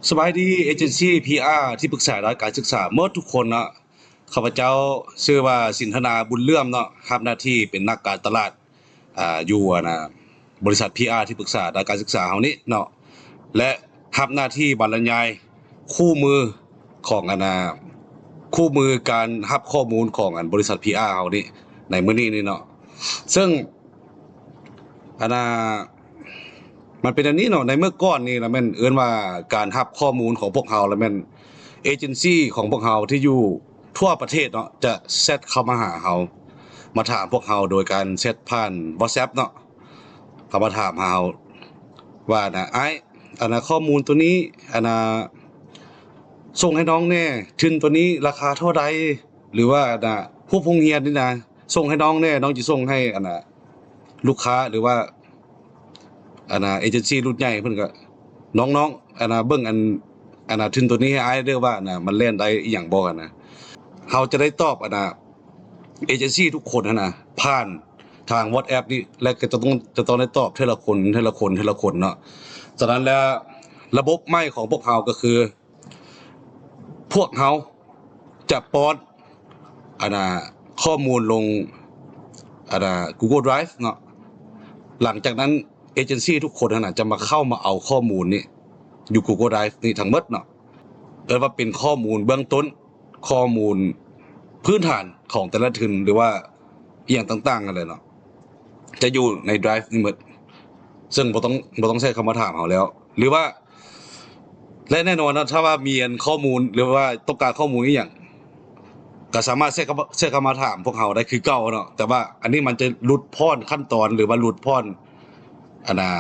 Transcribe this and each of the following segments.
ສະບາຍດີ ເອເຈັນຊີ ພີອາ ທີ່ປຶກສາດ້ານການສຶກສາໝົດທຸກຄົນເນາະ. ຂ້າພະເຈົ້າຊື່ວ່າ ສິນທະນາ ບຸນເຫຼື້ອມເນາະ, ຮັບໜ້າທີ່ເປັນນັກການຕະຫຼາດ ອ່າ ຢູ່ ອັນນ່າ ບໍລິສັດ ພີອາ ທີ່ປຶກສາດ້ານການສຶກສາເຮົານີ້ເນາະ ແລະ ຮັບໜ້າທີ່ບັນລະຍາຍຄູ່ມືຂອງ ອັນນ່າ ຄູ່ມືການຮັບຂໍ້ມູນຂອງ ອັນ ບໍລິສັດ ພີອາ ເຮົານີ້ ໃນມື້ນີ້ນີ້ເນາະ. ເຊິ່ງ ອັນນ່າ ມັນເປັນອັນນີ້ເນາະ, ໃນເມື່ອກ່ອນນີ້ລະແມ່ນເອີ້ນວ່າການຮັບຂໍ້ມູນຂອງພວກເຮົາ ລະແມ່ນເອເຈັນຊີຂອງພວກເຮົາທີ່ຢູ່ທົ່ວປະເທດເນາະ ຈະແຊັດເຂົ້າມາຫາເຮົາ ມາຖາມພວກເຮົາໂດຍການແຊັດຜ່ານ WhatsApp ເນາະ, ເຂົາມາຖາມຫາເຮົາວ່ານະ ອ້າຍ ອັນນ່າ ຂໍ້ມູນໂຕນີ້ ອັນນ່າ ສົ່ງໃຫ້ນ້ອງແດ່, ທຶນໂຕນີ້ລາຄາເທົ່າໃດ ຫຼືວ່າ ອັນນ່າ ຮູບໂຮງຮຽນນີ້ນະ ສົ່ງໃຫ້ນ້ອງແດ່, ນ້ອງຈະສົ່ງໃຫ້ ອັນນ່າ ລູກຄ້າ ຫຼືວ່າ ອັນນ່າ ເອເຈັນຊີລຸ້ນໃຫຍ່ເພິ່ນກໍ ນ້ອງໆ ອັນນ່າ ເບິ່ງ ອັນ ອັນນ່າ ທຶນໂຕນີ້ໃຫ້ອ້າຍເດີວ່າ ອັນນ່າ ມັນແລ່ນໄດ້ອີ່ຫຍັງບໍ່ ຫັ້ນນະ. ເຮົາຈະໄດ້ຕອບ ອັນນ່າ ເອເຈັນຊີທຸກຄົນຫັ້ນນະ ຜ່ານທາງ WhatsApp ນີ້ ແລະ ກໍຈະຕ້ອງ ຈະຕ້ອງໄດ້ຕອບເທື່ອລະຄົນ ເທື່ອລະຄົນ ເທື່ອລະຄົນເນາະ. ສະນັ້ນແລ້ວ ລະບົບໃໝ່ຂອງພວກເຮົາກໍຄື ພວກເຮົາຈະປ້ອນ ອັນນ່າ ຂໍ້ມູນລົງ ອັນນ່າ Google Drive ເນາະ. ຫຼັງຈາກນັ້ນ ເອເຈັນຊີທຸກຄົນຫັ້ນນະ ຈະມາເຂົ້າມາເອົາຂໍ້ມູນນີ້ຢູ່ Google Drive ນີ້ທັງໝົດເນາະ. ເອີ້ນວ່າເປັນຂໍ້ມູນເບື້ອງຕົ້ນ ຂໍ້ມູນພື້ນຖານຂອງແຕ່ລະທຶນ ຫຼືວ່າອີ່ຫຍັງຕ່າງໆ ນັ້ນແຫຼະເນາະ ຈະຢູ່ໃນ Drive ນີ້ໝົດ, ເຊິ່ງບໍ່ຕ້ອງ ບໍ່ຕ້ອງໃຊ້ເຂົ້າມາຖາມເຮົາແລ້ວ ຫຼືວ່າ ແລະ ແນ່ນອນເນາະ ຖ້າວ່າມີອັນຂໍ້ມູນ ຫຼືວ່າຕ້ອງການຂໍ້ມູນອີ່ຫຍັງ ກໍສາມາດແຊດເຂົ້າມາ ແຊດເຂົ້າມາຖາມພວກເຮົາໄດ້ຄືເກົ່າເນາະ. ແຕ່ວ່າອັນນີ້ມັນຈະຫຼຸດຜ່ອນຂັ້ນຕອນ ຫຼືວ່າຫຼຸດຜ່ອນ ອັນນ່າ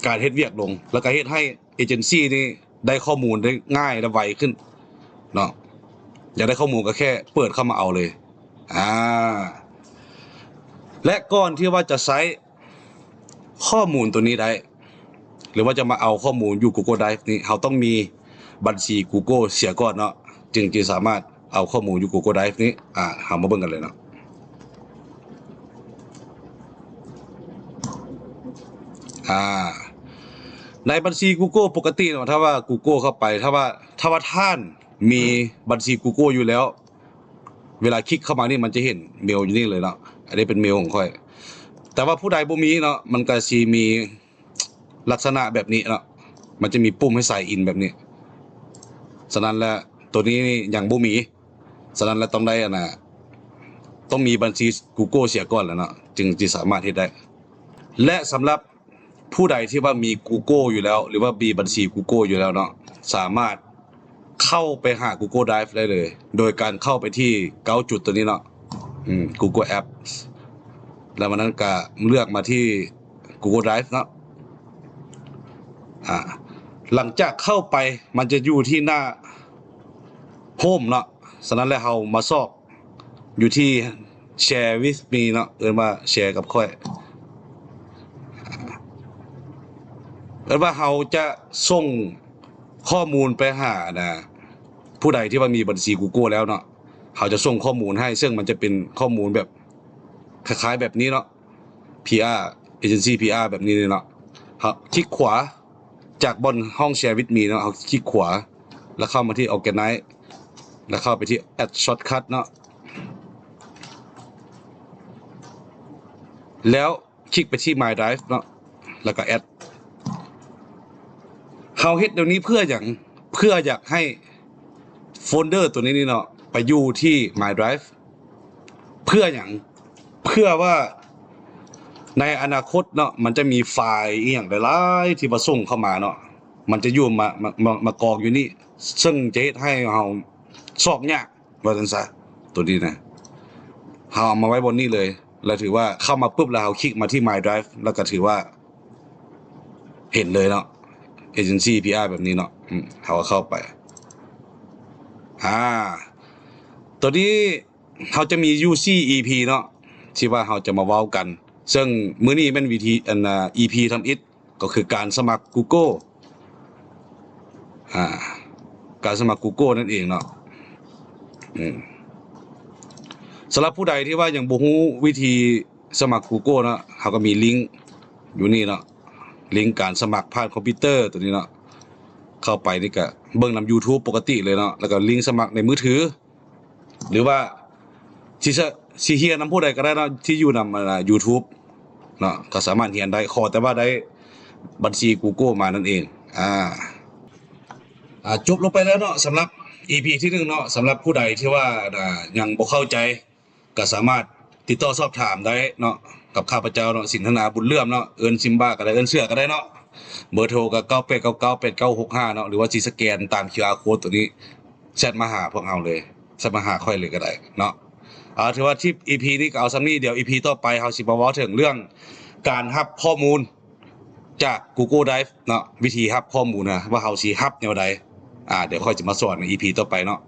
ການເຮັດວຽກລົງ ແລ້ວກໍເຮັດໃຫ້ເອເຈັນຊີນີ້ໄດ້ຂໍ້ມູນໄດ້ງ່າຍ ແລະ ໄວຂຶ້ນເນາະ. ຢາກໄດ້ຂໍ້ມູນກໍແຄ່ເປີດເຂົ້າມາເອົາເລີຍ. ອາ ແລະ ກ່ອນທີ່ວ່າຈະໃຊ້ ຂໍ້ມູນໂຕນີ້ໄດ້ ຫຼືວ່າຈະມາເອົາຂໍ້ມູນຢູ່ Google Drive ນີ້ ເຮົາຕ້ອງມີບັນຊີ Google ເສຍກ່ອນເນາະ ຈຶ່ງຈະສາມາດເອົາຂໍ້ມູນຢູ່ Google Drive ນີ້ ອາ ເຮົາມາເບິ່ງກັນເລີຍເນາະ. ອາ ໃນບັນຊີ Google ປົກກະຕິເນາະ ຖ້າວ່າ Google ເຂົ້າໄປ ຖ້າວ່າ ຖ້າວ່າທ່ານມີບັນຊີ Google ຢູ່ແລ້ວ ເວລາຄລິກເຂົ້າມານີ້ ມັນຈະເຫັນເມວຢູ່ນີ້ເລີຍເນາະ. ອັນນີ້ເປັນເມວຂອງຂ້ອຍ. ແຕ່ວ່າຜູ້ໃດບໍ່ມີເນາະ ມັນກໍຊິມີລັກສະນະແບບນີ້ເນາະ, ມັນຈະມີປຸ່ມໃຫ້ sign in ແບບນີ້. ສະນັ້ນແລ້ວ ໂຕນີ້ຍັງບໍ່ມີ. ສະນັ້ນແລ້ວ ຕ້ອງໄດ້ ອັນນ່າ ຕ້ອງມີບັນຊີ Google ເສຍກ່ອນແລ້ວເນາະ ຈຶ່ງຊິສາມາດເຮັດໄດ້. ແລະ ສຳລັບ ຜູ້ໃດທີ່ວ່າມີ Google ຢູ່ແລ້ວ ຫຼືວ່າມີບັນຊີ Google ຢູ່ແລ້ວເນາະ ສາມາດເຂົ້າໄປຫາ Google Drive ໄດ້ເລີຍ ໂດຍການເຂົ້າໄປທີ່ເກົ້າຈຸດໂຕນີ້ເນາະ ອືມ Google Apps ແລ້ວມັນນັ້ນກະເລືອກມາທີ່ Google Drive ເນາະ. ອາ ຫຼັງຈາກເຂົ້າໄປ ມັນຈະຢູ່ທີ່ໜ້າ Home ເນາະ. ສະນັ້ນແລ້ວ ເຮົາມາຊອກ ຢູ່ທີ່ Share with me ເນາະ ເອີ້ນວ່າ Share ກັບຂ້ອຍ. ເອີ້ນວ່າເຮົາຈະສົ່ງຂໍ້ມູນໄປຫາ ນະ ຜູ້ໃດທີ່ວ່າມີບັນຊີ Google ແລ້ວເນາະ, ເຮົາຈະສົ່ງຂໍ້ມູນໃຫ້ ເຊິ່ງມັນຈະເປັນຂໍ້ມູນແບບ ຄ້າຍໆ ແບບນີ້ເນາະ PR Agency PR ແບບນີ້ເນາະ. ເຮົາຄລິກຂວາ ຈາກບ່ອນຫ້ອງ Share with me ເນາະ, ເຮົາຄລິກຂວາ ແລ້ວເຂົ້າມາທີ່ Organize ແລ້ວເຂົ້າໄປທີ່ Add Shortcut ເນາະ, ແລ້ວຄລິກໄປທີ່ My Drive ເນາະ ແລ້ວກໍ Add. ເຮົາເຮັດແນວນີ້ເພື່ອຫຍັງ? ເພື່ອຢາກໃຫ້ໂຟນເດີຕົວນີ້ນີ້ເນາະ ໄປຢູ່ທີ່ My Drive. ເພື່ອຫຍັງ? ເພື່ອວ່າໃນອະນາຄົດເນາະ ມັນຈະມີໄຟລ໌ອີ່ຫຍັງຫຼາຍໆ ທີ່ວ່າສົ່ງເຂົ້າມາເນາະ ມັນຈະຢູ່ມາ ມາ ມາ ມາກອງຢູ່ນີ້ ເຊິ່ງຈະເຮັດໃຫ້ເຮົາຊອກຍາກ ວ່າຊັ້ນຊະ. ຕົວນີ້ນະ ເຮົາເອົາມາໄວ້ບ່ອນນີ້ເລີຍ ແລ້ວຖືວ່າເຂົ້າມາປຶບ ແລ້ວເຮົາຄລິກມາທີ່ My Drive ແລ້ວກໍຖືວ່າເຫັນເລີຍເນາະ Agency PR ແບບນີ້ເນາະ. ອືມ ເຮົາກໍເຂົ້າໄປ ອາ ຕົວນີ້ ເຮົາຈະມີຢູ່ສີ່ ອີພີ ເນາະ ທີ່ວ່າເຮົາຈະມາເວົ້າກັນ, ເຊິ່ງມື້ນີ້ແມ່ນວິທີ ອັນ ອີພີ ທຳອິດ ກໍຄືການສະໝັກ Google ອາ ການສະໝັກ Google ນັ້ນເອງເນາະ. ອືມ ສຳລັບຜູ້ໃດທີ່ວ່າຍັງບໍ່ຮູ້ວິທີສະໝັກ Google ເນາະ, ເຮົາກໍມີລິ້ງຢູ່ນີ້ເນາະ, ລິ້ງການສະໝັກຜ່ານຄອມພິວເຕີຕົວນີ້ເນາະ. ເຂົ້າໄປນີ້ກະເບິ່ງນຳ YouTube ປົກກະຕິເລີຍເນາະ ແລ້ວກະລິ້ງສະໝັກໃນມືຖື ຫຼືວ່າຊິ ຊິເຮັດນຳຜູ້ໃດກະໄດ້ເນາະ ທີ່ຢູ່ນຳ ອ່າ YouTube ເນາະ ກະສາມາດຮຽນໄດ້ ຂໍແຕ່ວ່າໄດ້ບັນຊີ Google ມານັ້ນເອງ. ອ່າ ຈົບລົງໄປແລ້ວເນາະ ສຳລັບ ອີພີ ທີໜຶ່ງເນາະ. ສຳລັບຜູ້ໃດທີ່ວ່າ ອ່າ ຍັງບໍ່ເຂົ້າໃຈ ກະສາມາດຕິດຕໍ່ສອບຖາມໄດ້ເນາະ ກັບຂ້າພະເຈົ້າເນາະ ສິນທະນາ ບຸນເຫຼື້ອມເນາະ ເອີ້ນຊິມບ້າກະໄດ້ ເອີ້ນເສືອກະໄດ້ເນາະ. ເບີໂທກະ ເກົ້າແປດເກົ້າເກົ້າ ແປດເກົ້າຫົກຫ້າເນາະ ຫຼືວ່າຊິສະແກນຕາມ QR code ໂຕນີ້ ແຊັດມາຫາພວກເຮົາເລີຍ ແຊັດມາຫາຂ້ອຍເລີຍກະໄດ້ເນາະ. ເອົາ ຖືວ່າທຣິບ ອີພີ ນີ້ກະເອົາສ່ຳນີ້ ດຽວ ອີພີ ຕໍ່ໄປເຮົາຊິມາເວົ້າເຖິງເລື່ອງການຮັບຂໍ້ມູນຈາກ Google Drive ເນາະ ວິທີຮັບຂໍ້ມູນນະ ວ່າເຮົາຊິຮັບແນວໃດ. ອ່າ ດຽວຂ້ອຍຊິມາສອນໃນ ອີພີ ຕໍ່ໄປເນາະ.